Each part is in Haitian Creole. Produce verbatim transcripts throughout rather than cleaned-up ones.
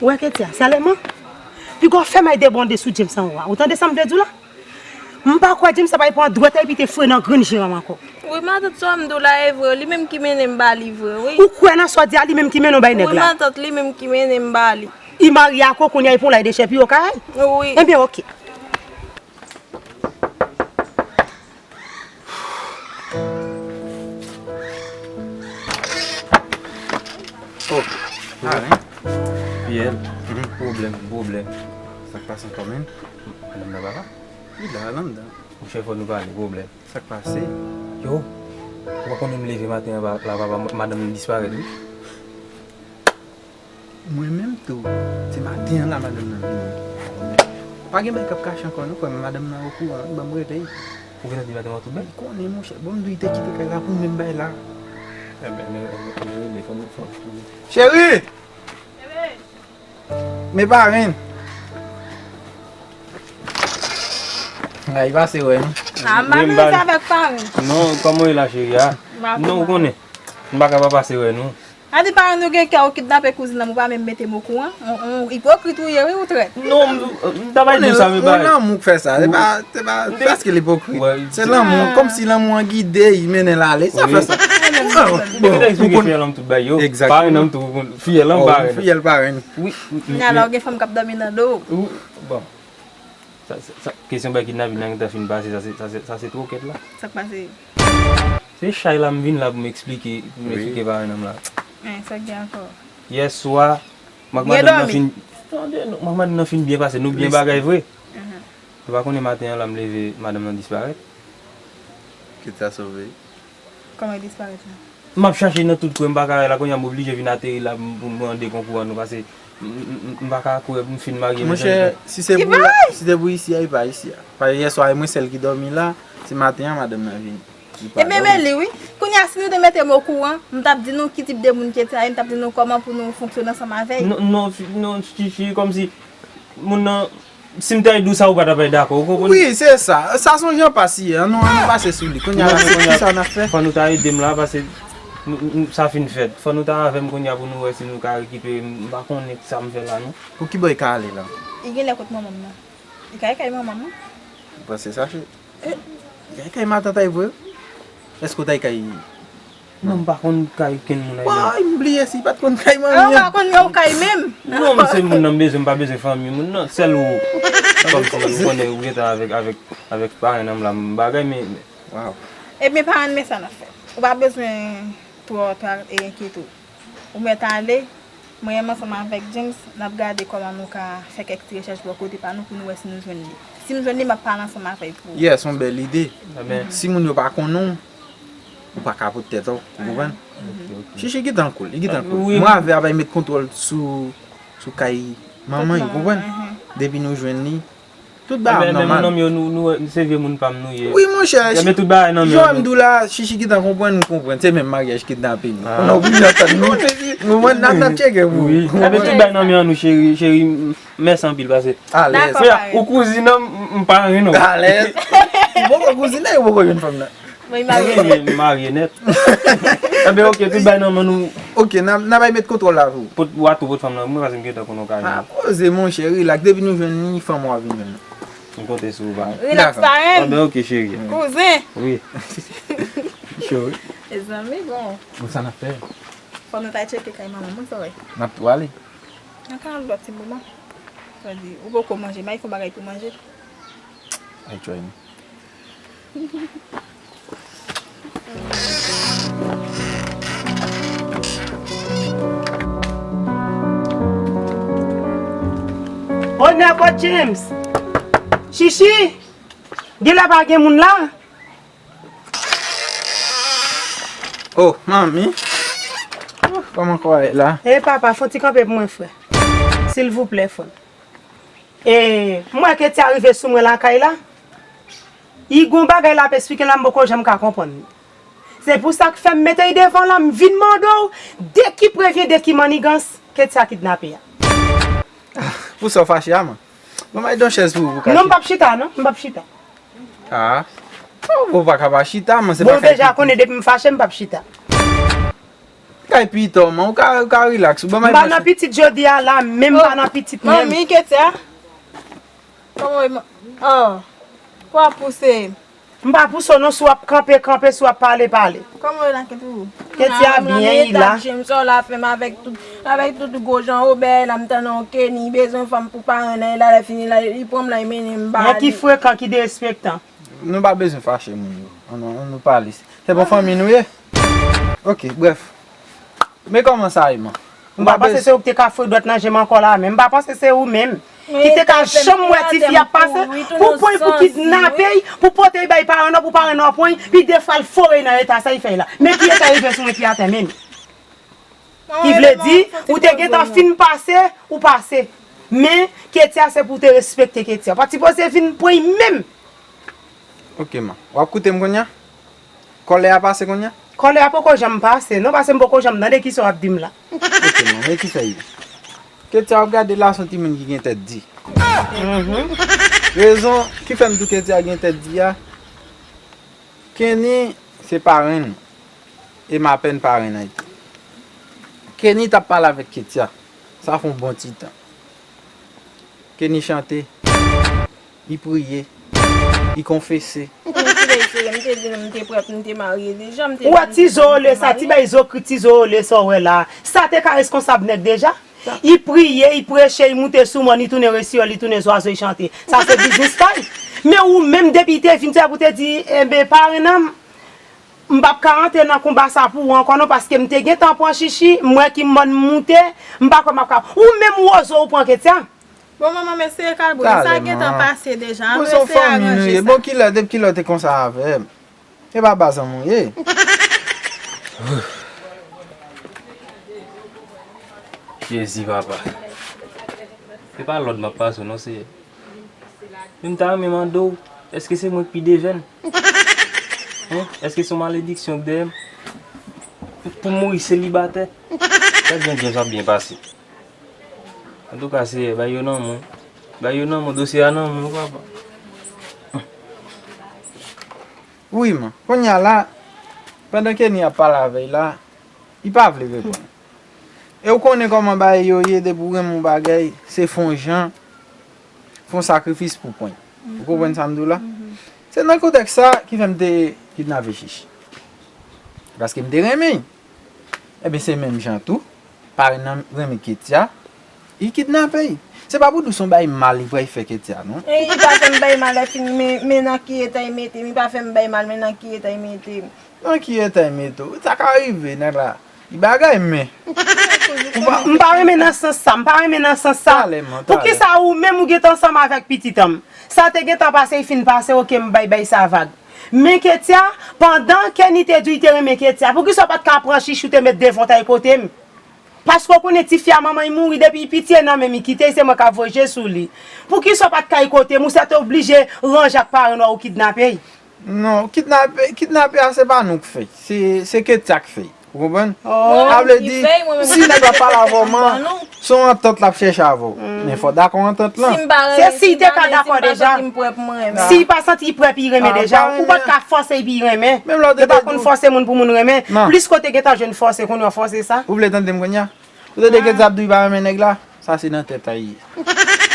Ou wè Ketia, sèlman, piga w fè may debonde sou James anwo a. Ou tande sa m vle di w la? M pa kwè James ap al pran dwèt epi te foure nan grenn je a m ankò. Wi, matant, sa m di w la e vre, li menm ki mennen m ba li vre, wi. Ou kwè nan sa w di a, li menm ki mennen w bay nèg la? Wi, matant, li menm ki mennen m ba li. I marye ak ou, kounye a i pran w la, i dechèpiye w kay? Wi. Ebyen, oke. Oh, ah, hein? Fiyèl, pwoblèm, pwoblèm. Sa k pase ankò, menm? Madanm nan pa la? Li la, anndan. Monchè, fò nou pale, pwoblèm. Sa k pase? Yo, ou pa konnen m leve maten an la, papa, madanm nan disparèt, wi. Mwen menm tou, se maten an la madanm nan vini. Pa gen bagay k ap kache ankò non, frè m, madanm nan okouran, li ban m rele. Ou gentan di madanm nan tout bèl? Li konnen, monchè. Bon, m di w, li te kite kay la pou menm bagay la. Enben, nou, nou, nou rele, fò nou, fò nou. Cheri! Men parenn. Ay, pase wè nou. Ah, m pa menm rete avèk parenn. Non, kòman w ye la, cheri a? Non, ou konnen. M pa ka pa pase wè nou. A di parenn ou gen kè ou kidnape kouzin nan, ou pa menm mete m okouran. On, on ipokrit ou ye, wi, ou trèt. Non, m, m ta bay di w sa, men pa. Lanmou k fè sa. Se pa, se pa, se paske l ipokrit. Se lanmou, kòmsi lanmou an gide, li mennen l ale. Sa fè sa. Bon, ou konn fiyèl an m tout bay yo. Parenn an m tou, fiyèl an m parenn. Fiyèl parenn. Wi. Alò, gen fanm k ap dòmi nan do w. Bon. Sa, sa, sa, kesyon bay kidnapin nan gentan fin pase, sa se, sa se, sa se twokèt la. Sa k pase? Se chay la m vin la pou m eksplike, pou m eksplike parenn an m la. Sa k gen ankò? Yè swa, m ak madanm nan fin, tande, m ak madanm nan fin byen pase, nou byen bagay vre. Nou pa konnen maten an la m leve, madanm nan disparèt. Kit sa sove. Kòman l disparèt la? M ap chache nan tout kwen, m pa ka wè la, kounye a m oblije vin ateri la pou m, pou m mande konkou an nou, paske m, m, m, m pa ka kwè m fin marye, men monchè, si se pou la, si se pou isi a, li pa isi a. Paske yè swa, e mwen sèl ki dòmi la, se maten an madanm nan vini. Li pa dòmi. Ebyen, men li, wi. Kounye a, si nou te mete m okouran, m t ap di nou ki tip de moun Ketia ye, m t ap di nou kòman pou nou fonksyone ansanm avè l. Non, non, fi, non, Chichi, kòmsi moun nan, si m ta di w sa, ou pa t ap dakò, ou konprann? Wi, se sa. Sa se yon jan pase, an nou, an nou pase sou li. Kounye a la, se ki sa n ap fè? Fò nou ta ede m la, paske nou, nou, sa fin fèt. Fò nou ta avè m kounye a pou nou wè si nou ka rekipere m. M pa konnen sa m fè la, non. Pou ki bò li ka ale la? Li genlè kot manman m nan. Li ka al kay manman m nan. Ou panse sa, cheri? Li kay matant ay vre? Èske w t al kay? Non, m pa konn kay kenn moun ay non. Woy, m bliye si li pa t konn kay manmi an. Ou pa konn yo kay menm? Non, men se moun nan m bezwen, m pa bezwen fanmi moun nan, sèl ou. Kòmsi ou konnen ou gentan avèk, avèk, avèk parenn an m la, m bagay, men, men. Ebyen, parenn, men sa n ap fè. Ou pa bezwen twò, twò enkyete w. Ou mèt ale, mwen menm ansanm avèk James, n ap gade kòman nou ka fè kèk ti rechèch bò kote pa nou pou nou wè si nou jwenn li. Si m jwenn li, m ap pale ansanm avè l pou ou. Yes, se yon bèl ide. Si moun yo pa konnen w, ou pa ka pot tèt ou, ou konprann? Chichi gentan cool, li gentan cool. Mwen avè a bay met kontwòl sou, sou kay manman, ou konprann? Depi nou jwenn li, tout bagay ap nòmal. Ebyen, moun nan m yo, nou, nou, se vye moun pa m nou ye. Wi, monchè, ebyen, tout bagay nan men nou. Jan m di w la, Chichi gentan konprann, m konprann. Se menm maryaj kidnape nou. Kounye a w vin antann nou. Ou konprann, n ap, n ap tcheke pou ou. Ebyen, tout bagay nan men nou, cheri, cheri, m, mèsi anpil, paske. Alèz. Ou kouzin an, m, m parenn ou. Alèz. Ou poko kouzin an, ou poko jwenn fanm nan. Mwen marye. Mwen marye nèt. Enben, oke, tout bay nan men nou. Oke, n a, n a bay met kontwòl la pou ou. Pot, ou a tou pot fanm nan, mwen paske m gentan konn yon kay. Pa poze, monchè, rilaks. Depi nou jwenn li, fanm ou a vin jwenn nou. M konte sou ou, pa. Rilaks, parenn. Enben, oke, cheri. Kouzen. Wi. Cho, wi. Mezanmi, bon. Bon, sa n ap fè? Fò nou ta tcheke kay manman mwen, sa w wè. N ap tou ale. N a ka al lòt ti moman. Sa di, ou poko manje, m al fè yon bagay pou manje. Ay, tchway, non. Onè kot James? Chichi, genlè pa gen moun la? Oh, manmi. Oh, kòman kò a ye la? E papa, fè yon ti kanpe pou mwen, frè. Silvouplè, frè. E, m wè Ketia rive sou mwen lakay la. Li gon bagay l ap esplike la, m poko janm ka konprann li. Se pou sa k fè m mete l devan la, m vin mande w, de ki prevyen, de ki mannigans Ketia kidnape a. Pou sa w fache a, man. Bon, bay don chèz pou ou, pou w ka chita. Non, m p ap chita, non, m p ap chita. Ah. Oh, bon, ou pa ka pa chita, man, se pa kay. Bon, ou deja konnen depi m fache, m p ap chita. Ay pito, man, ou ka, ou ka relax. Ou ban m pa nan pitit jodi a la, menm pa nan pitit menm. Manmi, Ketia. Kòman w ye? Oh. Kwa pouse. M pa pouse w non, si w ap kanpe, kanpe, si w ap pale, pale. Kòman w ye la, Ketia? Ketia byen, li la. James la fè m avèk tout, avèk tout gwo jan Obè la, m tann yon Kenny, bezwen fanm pou parenn nan, e la, lè fini la, li pran m la, li mennen m ba li. Ki frekan, ki derespektan. Nou pa bezwen fache moun yo. An nou, an nou pale. Se bon fanmi nou ye? Ok, bref. Men kòman sa ye, man? M pa panse se ou ki te ka foure dwèt nan je m ankò la menm. M pa panse se ou menm ki te ka janm wè tifi ap pase pou pran l pou kidnape l, pou pote l bay parenn nan, pou parenn nan pran l, pi defwa l foure l nan eta sa l fè la. Men ki eta l rive sou mwen pi atè menm. Ki vle di, ou te gentan fin pase, ou pase. Men, Ketia se pou w te respekte Ketia. Pa t sipoze vin pran l menm. Ok, man. W ap koute m kounye a? Kòlè a pase kounye a? Kòlè a poko janm pase, non, paske m poko janm tande kisa w ap di m la. Ok, man, men kisa l ye? Ketia, w ap gade la, se yon timoun ki gen tèt di. Rezon ki fè m di w Ketia gen tèt di a, Kenny se parenn, e m apèn parenn nan tou. Kenny t ap pale avèk Ketia, sa fè yon bon ti tan. Kenny chante, li priye, li konfese. Ou wè ti zo ole sa, ti bay zo kri ti zo ole sa w wè la. Sa te ka reskonsab nèg deja? Li priye, li preche, li moute sou mòn, li tounen resiyòl, li tounen zwazo, li chante. Sa se biznis pa l. Men ou menm, depi li te vin, se pou te di, enben, parenn nan, m p ap ka antre nan konba sa pou ou ankò non, paske m te gentan pran Chichi, m wè ki mòn m moute, m pa kwè m ap ka. Ou menm, Wozo, ou pran Ketia. Bon, manman, m eseye kalbone. Sa gentan pase deja. An nou eseye aranje sa. Bon, kilè, depi kilè w te konsa avè m? E pa baz an mwen ye. Jezi, papa. Se pa lòd m ap pase w non, Seyè. Men m ta renmen mande w, èske se mwen k pi devèn? Hen? Èske se yon malediksyon k dèyè m? Pou m mouri selibatè? Gad jan James ap byen pase. Antouka, Seyè, bay yo nan men w. Bay yo nan men w, dosye a nan men w, papa. Wi, man. Kounye a la, pandan Kenny ap pale avè l la, li pa vle reponn. E w konnen kòman bagay yo ye, depi w renmen yon bagay, se fè yon jan, fè yon sakrifis pou w pran l. Ou konprann sa m di w la? Se nan kontèks sa ki fè m te kidnape Chichi. Paske m te renmen l. Ebyen, se menm jan tou, parenn nan renmen Ketia, li kidnape l. Se pa pou di w se yon bagay mal li pral fè Ketia, non. E li pa fè m bay mal, lè fini, men, men nan ki eta l mete m, li pa fè m bay mal, men nan ki eta l mete m. Nan ki eta l mete w? Sa ka rive, nèg la. Li bagay, men. M pa renmen nan sans sa, m pa renmen nan sans sa. Talè, man, talè. Poukisa ou menm ou gentan ansanm avèk pitit an m? Sa te gentan pase, li fin pase, oke, m bay, bay sa vag. Men Ketia, pandan Kenny te di w li te renmen Ketia, poukisa w pa t ka pran Chichi w te met devan w t al kote m? Paske w konnen tifi a manman l mouri depi l piti e nan men m li kite l, se mwen k ap voye je sou li. Poukisa w pa t ka al kote m? Ou sètoblije ranje ak parenn nan ou kidnape l. Non, kidnape, kidnape a se pa nou k fè. Se, se Ketia k fè. Ou konprann? Sa vle di, si nèg la pale avè w, man, se yon antant l ap chèche avè w. Men fò w dakò antant lan. Se si l te ka dakò deja. Si l pa santi l prè pou l renmen deja, ou pa t ka fòse l pou l renmen. Yo pa konn fòse moun pou moun renmen. Plis kote gentan jwenn fòse, kounye a w fòse sa. Ou vle tande m kounye a? Ou tande Ketia ap di w li pa renmen nèg la? Sa se nan tèt a l ye. Ou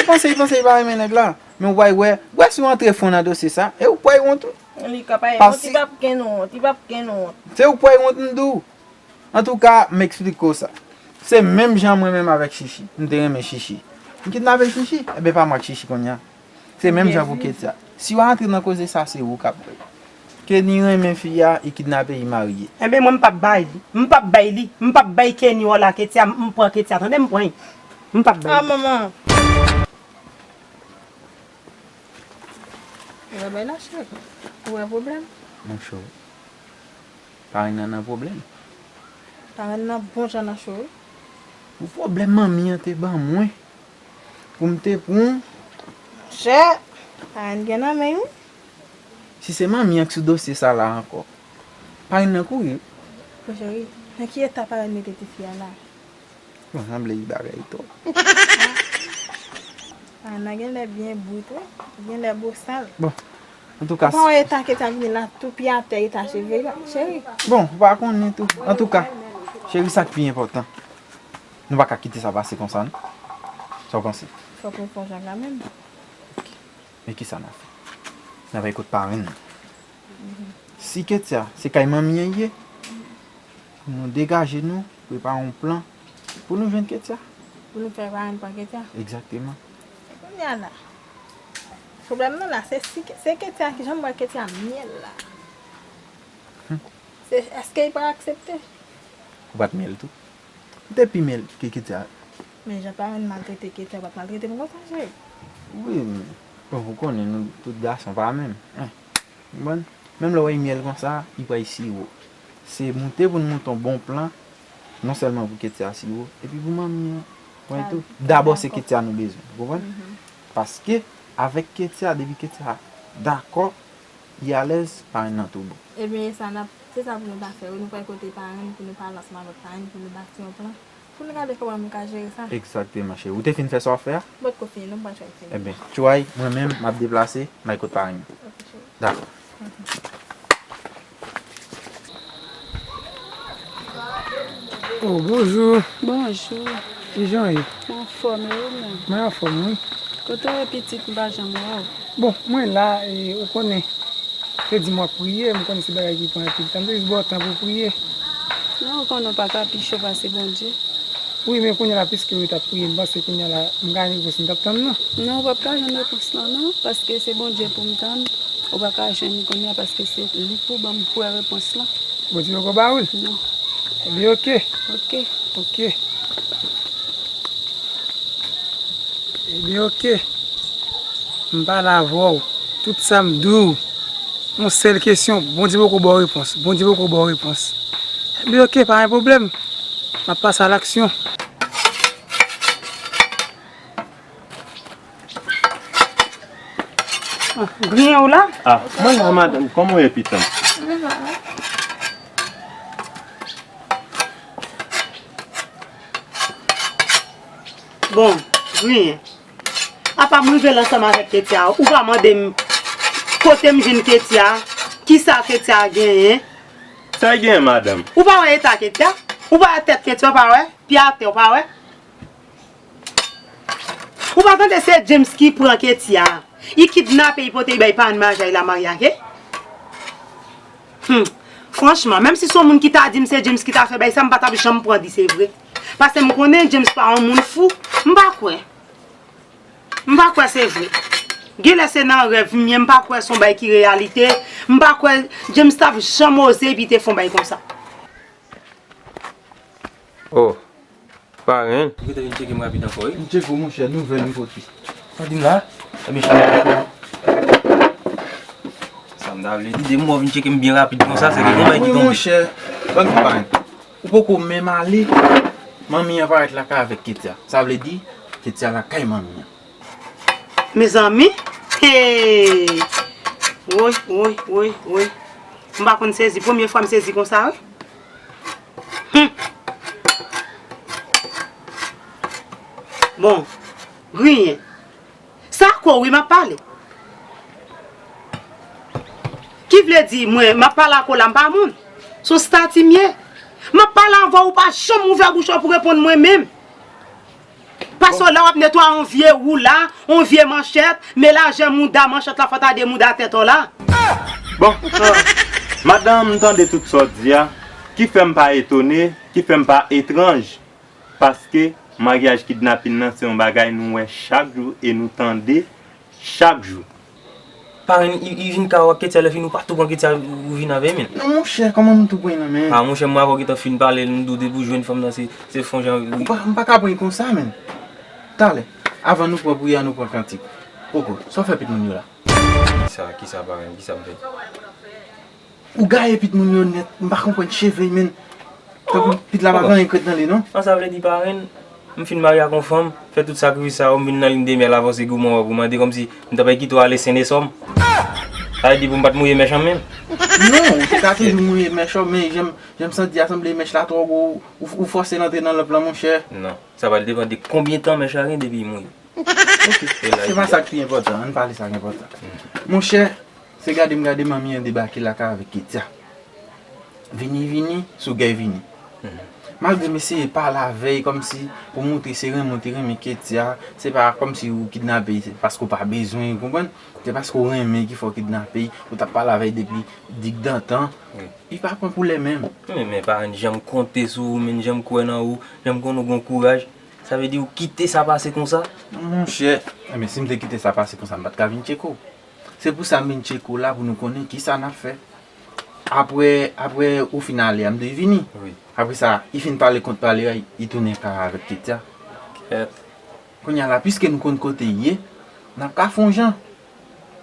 panse, li panse li pa renmen nèg la? Men w pral wè, wè si w antre fon nan dosye sa, e w pral wont wi. Li ka pa wont, li p ap gen wont, li p ap gen wont. Se ou k pral wont, m di w. Antouka, m eksplike w sa. Se menm jan mwen menm avèk Chichi. M te renmen Chichi. M kidnape Chichi, ebyen pa mwen ak Chichi kounye a. Se menm jan pou Ketia. Si w antre nan koze sa, se ou k ap peye. Kenny renmen fi a, li kidnape, li marye. Ebyen mwen m p ap bay li. M p ap bay li. M p ap bay Kenny wòl a Ketia, m pran Ketia, tande m pran li. M p ap bay li. Ah, manman. Ou wè bay la, cheri? Ou wè pwoblèm? Monchè, parenn nan nan pwoblèm. Parenn nan bon jan nan cho, wi. Pou pwoblèm manmi an te ban mwen, pou m te pran. Monchè, parenn gen nan men, wi. Si se manmi an k sou dosye sa la ankò, parenn nan kouri, wi. Bon, cheri, nan ki eta parenn mete tifi a la? Bon, sanble li bagay twòp. Parenn nan genlè byen brit, wi. Genlè bosal. Bon, antouka. Ou pa wè eta Ketia vini la, tou pye atè, eta cheve, cheri. Bon, ou pa konnen tou. Antouka, Cheri, sa k pi enpòtan. Nou pa ka kite sa pase konsa, non. Sa w panse? Fòk nou fè yon jan kanmenm. Men kisa n a fè? N a pral kot parenn nan. Si Ketia se kay manmi an ye, nou degaje nou, prepare yon plan pou nou jwenn Ketia. Pou nou fè parenn pran Ketia? Egzakteman. Kounye a la, pwoblèm nan la, se si, se Ketia, kijan m wè Ketia myèl la. Se, èske li pral aksepte? Ou pa t myèl tou? Ou te pi myèl ke Ketia. Men jan parenn maltrete Ketia, ou pa t maltrete m konsa, cheri. Wi, men, bon, ou konnen nou tout gason pa menm. Hein. Ou konprann? Menm lè w wè li myèl konsa, li pral siwo. Se moute pou n monte yon bon plan, non sèlman pou Ketia siwo, epi pou manmi an. Pran tou. Dabò, se Ketia nou bezwen. Ou konprann? Paske, avèk Ketia, depi Ketia dakò, li alèz, parenn nan tou bon. Ebyen, e sa n ap, se sa pou nou ta fè, wi. Nou pral kote parenn pou nou pale ansanm avèk parenn, pou nou bati yon plan, pou nou gade kòman nou ka jere sa. Egzakteman, cheri. Ou te fin fè sa w ap fè a? M potko fini, non, m pral fè l fini. Ebyen, tchway, mwen menm, m ap deplase, m al kot parenn. Ok, cheri. Dakò. Oh, bonjou. Bonjou. Kijan w ye? Anfòm, e ou menm? Mwen anfòm, wi. Kote w ye pitit, m pa janm wè w? Bon, mwen la, e, ou konnen. Te di m w ap priye, m konnen se bagay ki pran anpil tan. M te jis ba w tan pou w priye. Non, ou konnen w pa ka pi cho pase Bondye. Wi, men kounye a la, piske w t ap priye, m panse kounye a la, m ka jwenn repons m t ap tann nan. Non, ou p ap ka jwenn repons lan, non, paske se Bondye pou m tann. Ou pa ka jwenn li kounye a, paske se li pou ban m vrè repons lan. Bondye poko ba ou l? Non. Ebyen, oke. Oke. Oke. Ebyen, oke. M pale avè w. Tout sa m di w, yon sèl kesyon, Bondye poko ba w repons. Bondye poko ba w repons. Ebyen, oke, pa gen pwoblèm. M ap pase a laksyon. Ah, griyen w la? Ah, mwen la, madanm, kòman w ye, pitit? Bon, griyen. Apa m rive la ansanm avèk Ketia, ou pa mande m kote m jwenn Ketia, kisa Ketia genyen. Sa l genyen, madanm? Ou pa wè eta Ketia? Ou pa wè tèt Ketia, ou pa wè? Pye atè, ou pa wè? Ou pa tande se James ki pran Ketia. Li kidnape, li pote, li bay parenn maryaj la, Maria, ke? Hmm. Franchman, menm si se yon moun ki ta di m se James ki ta fè bagay sa, m pa t ap janm pran di se vre. Paske m konnen James pa yon moun fou. M pa kwè. M pa kwè se vre. Genlè se nan rèv m ye, m pa kwè se yon bagay ki reyalite. M pa kwè James t ap janm oze epi te fè yon bagay konsa. Oh, parenn. Ou gentan vin tcheke m rapid ankò, wi. M tcheke w, monchè, nouvèl m pote. Sa di m la? Ebyen, chita. Sa m ta vle di, depi m wè w vin tcheke m byen rapid konsa, se ke gen bagay ki tonbe. Wi, monchè, ban m di parenn. Ou poko menm ale, manmi an parèt lakay avèk Ketia. Sa vle di, Ketia lakay manmi an. Mezanmi, hey! Woy, woy, woy, woy. M pa konn sezi, premye fwa m sezi konsa, wi. Hmm. Bon, griyen. Sa ak ou, wi, m ap pale. Ki vle di, mwen, m ap pale ak ou la, m pa moun. Se yon stati m ye. M ap pale avè w, ou pa janm ouvè bouch ou pou reponn mwen menm. Paske w la w ap netwaye yon vye woula, yon vye manchèt, men lajè mouda manchèt la fò ta de mouda tèt ou la. Bon, madanm, m tande tout sa w di a, ki fè m pa etone, ki fè m pa etranj. Paske maryaj kidnapin nan se yon bagay nou wè chak jou e nou tande chak jou. Parenn, li, li vin kay ou ak Ketia, lè fini ou pa tou pran Ketia, ou vin avè l, men. Non, monchè, kòman m tou pran l nan men? Ah, monchè, mwen avè w gentan fin pale, m di w depi w jwenn fanm nan, se, se fon jan, wi. M pa, m pa ka pran l konsa, men. Talè, avan nou pran priyè, nou pran kantik. Poko, sa w fè pitit moun yo la? Kisa, kisa, parenn, kisa m fè? Ou gaye pitit moun yo nèt, m pa konprann cheve, men. Tankou pitit la pa gen anyen k ret nan li, non? An, sa vle di, parenn, m fin marye ak yon fanm, fè tout sakrifis sa yo, m vin nan liy de myèl, avanse goumen wè pou mande, kòmsi m ta pral kite w ale sen e sòm. Sa vle di pou m pa t mouye mèch an menm? Non, ou te ka toujou mouye mèch ou, men jan m, jan m santi a sanble mèch la twò gwo, ou, ou fòse l antre nan lanp lan, monchè. Non, sa pral depann de konbyen tan mèch la gen depi li mouye. Ok, se pa sa k pi enpòtan, ann pale sa k enpòtan. Monchè, se gade m gade manmi an debake lakay avèk Ketia. Vini, vini, sou gèy vini. Malgre m eseye pale avè l kòmsi pou montre se renmen w te renmen Ketia, se pa kòmsi ou kidnape l, se paske w pa bezwen l, ou konprann? Se paske w renmen l ki fè w kidnape l, ou t ap pale avè l depi digdantan. Wi. Li pa pran pou lè menm. Men, men, parenn, jan m konte sou ou, men jan m kwè nan ou, jan m konnen w gen kouraj, sa vle di ou kite sa pase konsa? Monchè, men si m te kite sa pase konsa, m pa t ka vin tcheke w. Se pou sa m vin tcheke w la pou nou konnen kisa n ap fè. Apre, apre ou fin ale a, m dwe vini. Wi. Apre sa, li fin pale kont pale a, li tounen kay avèk Ketia. Kèt. Kounye a la, piske nou konn kote l ye, n ap ka fè yon jan.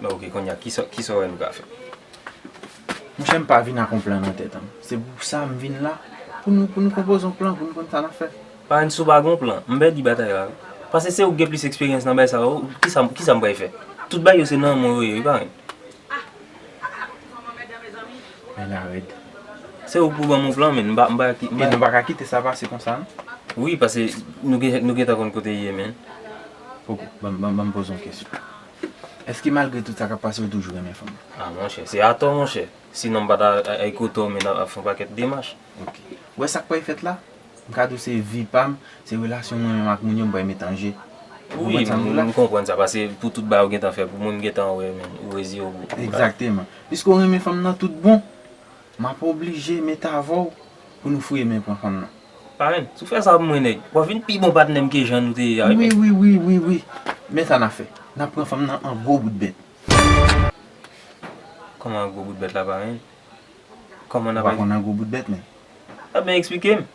Men oke, kounye a, kisa, kisa w wè nou ka fè? Monchè, m pa vin ak yon plan nan tèt an. Se pou sa m vin la, pou nou, pou nou konpoze yon plan, pou nou konn sa n ap fè. Parenn, si w pa gen yon plan, m pèdi batay la wi. Paske se ou k gen plis eksperyans nan bagay sa yo, kisa, kisa m pral fè? Tout bagay yo se nan men w yo ye, wi, parenn. Men la rèd. Se ou k pou ban m yon plan, men m pa, m pa ki, m Men pa nou pa ka kite sa pase konsa, non? Wi, paske nou gen, nou gentan konn kote l ye, men. Poko, ban, ban, ban m poze yon kesyon. Èske malgre tout sa k ap pase, ou toujou renmen fanm nan? A, monchè, se atò, monchè. Sinon, m pa ta al kote w, men ap fè yon pakèt demach. Ok. Ou wè sa k pral fèt la? M ka di w se vi pa m, se relasyon mwen menm ak moun yo m pral met an je. Ou Wi, konprann sa m di w la? M konprann sa, paske pou tout bagay ou gentan fè pou mwen, m gentan wè, men, ou reziye w pou, pou bagay. Egzakteman. Piske w renmen fanm nan tout bon, m ap oblije mete avè w pou nou fouye men pran fanm nan. Parenn, si w fè sa pou mwen, nèg, w ap vin pi bon patnè m ke jan nou te ye a, wi, Wi, men. wi, wi, wi, wi. Men sa n ap fè. N ap pran fanm nan an gwo bout bèt. Kòman an gwo bout bèt la, parenn? Kòman n ap Ou pa konn an gwo bout bèt, men. Ebyen, eksplike m.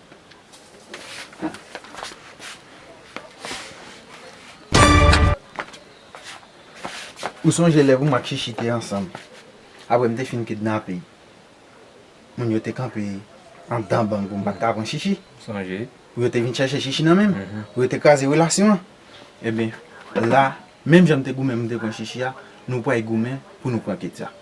Ou sonje lè pou mwen ak Chichi te ansanm? Apre m te fin kidnape l. Moun yo te kanpe anndan bank pou m pa t ka pran Chichi. Sonje. Pou yo te vin chèche Chichi nan men m. Mhm. Pou yo te kraze relasyon an. Ebyen, la, menm jan m te goumen pou m te pran Chichi a, nou pral goumen pou nou pran Ketia.